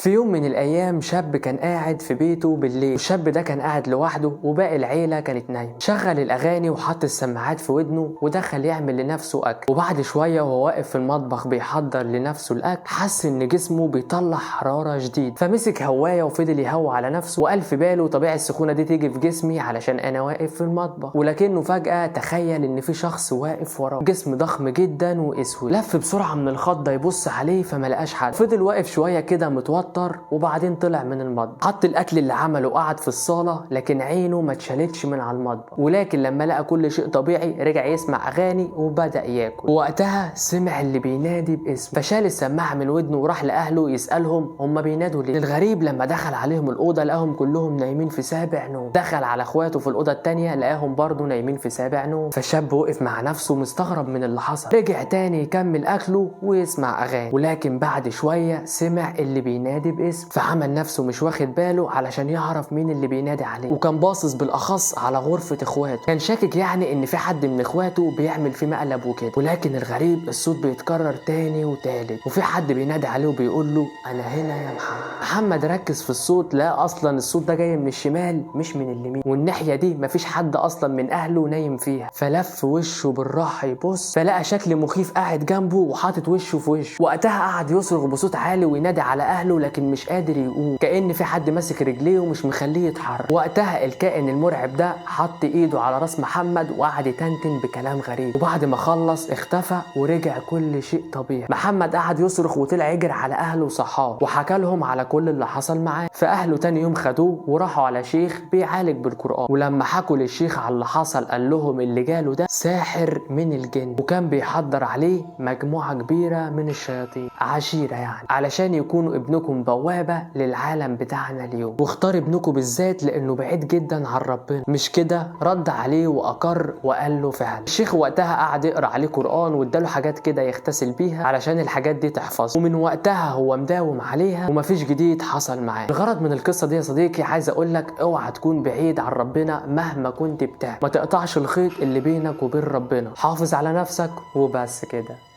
في يوم من الايام شاب كان قاعد في بيته بالليل، والشاب ده كان قاعد لوحده وباقي العيلة كانت نايمة. شغل الاغاني وحط السماعات في ودنه ودخل يعمل لنفسه اكل. وبعد شوية وهو واقف في المطبخ بيحضر لنفسه الاكل، حس ان جسمه بيطلع حرارة شديدة، فمسك هواية وفضل يهوى على نفسه وقال في باله طبيعي السخونه دي تيجي في جسمي علشان انا واقف في المطبخ. ولكنه فجاة تخيل ان في شخص واقف وراه، جسم ضخم جدا واسود. لف بسرعة من الخضه يبص عليه فما لقاش حد. فضل واقف شوية كده متوتر، وبعدين طلع من المطبخ، حط الاكل اللي عمله وقعد في الصاله، لكن عينه ما اتشالتش من على المطبخ. ولكن لما لقى كل شيء طبيعي رجع يسمع اغاني وبدا ياكل. ووقتها سمع اللي بينادي باسمه، فشال السماعة من ودنه وراح لاهله يسالهم هم بينادوا ليه. الغريب لما دخل عليهم الاوضة لقاهم كلهم نايمين في سابع نوم. دخل على اخواته في الاوضة الثانية لقاهم برضه نايمين في سابع نوم. فالشاب وقف مع نفسه مستغرب من اللي حصل، رجع تاني يكمل اكله ويسمع اغاني. ولكن بعد شوية سمع اللي بينادي باسم، فعمل نفسه مش واخد باله علشان يعرف مين اللي بينادي عليه، وكان باصص بالاخص على غرفة اخواته، كان شاكك يعني ان في حد من اخواته بيعمل فيه مقلب وكده. ولكن الغريب الصوت بيتكرر تاني وتالت، وفي حد بينادي عليه وبيقول له انا هنا يا محمد. محمد ركز في الصوت، لا اصلا الصوت ده جاي من الشمال مش من اليمين، والناحية دي مفيش حد اصلا من اهله نايم فيها. فلف وشه بالراحة يبص، فلقى شكل مخيف قاعد جنبه وحاطط وشه في وشه. وقتها قعد يصرخ بصوت عالي وينادي على اهله، لكن مش قادر يقوم، كأن في حد ماسك رجليه ومش مخليه يتحرك. وقتها الكائن المرعب ده حط ايده على راس محمد وقعد يتنتن بكلام غريب، وبعد ما خلص اختفى ورجع كل شيء طبيعي. محمد قعد يصرخ وطلع يجري على اهله وصحابه وحكى لهم على كل اللي حصل معاه. فاهله تاني يوم خدوه وراحوا على شيخ بيعالج بالقرآن، ولما حكوا للشيخ على اللي حصل قال لهم اللي جاله ده ساحر من الجن، وكان بيحضر عليه مجموعة كبيرة من الشياطين، عشيرة يعني، علشان يكونوا ابنكم بوابة للعالم بتاعنا اليوم، واختار ابنكم بالذات لانه بعيد جدا عن ربنا. مش كده؟ رد عليه واقر وقال له فعلا. الشيخ وقتها قعد يقرا عليه قرآن واداله حاجات كده يغتسل بيها علشان الحاجات دي تحفظه، ومن وقتها هو مداوم عليها ومفيش جديد حصل معاه. الغرض من القصة دي يا صديقي، عايز اقول لك اوعى تكون بعيد عن ربنا مهما كنت بتعمل، ما تقطعش الخيط اللي بينك وبين ربنا، حافظ على نفسك وبس كده.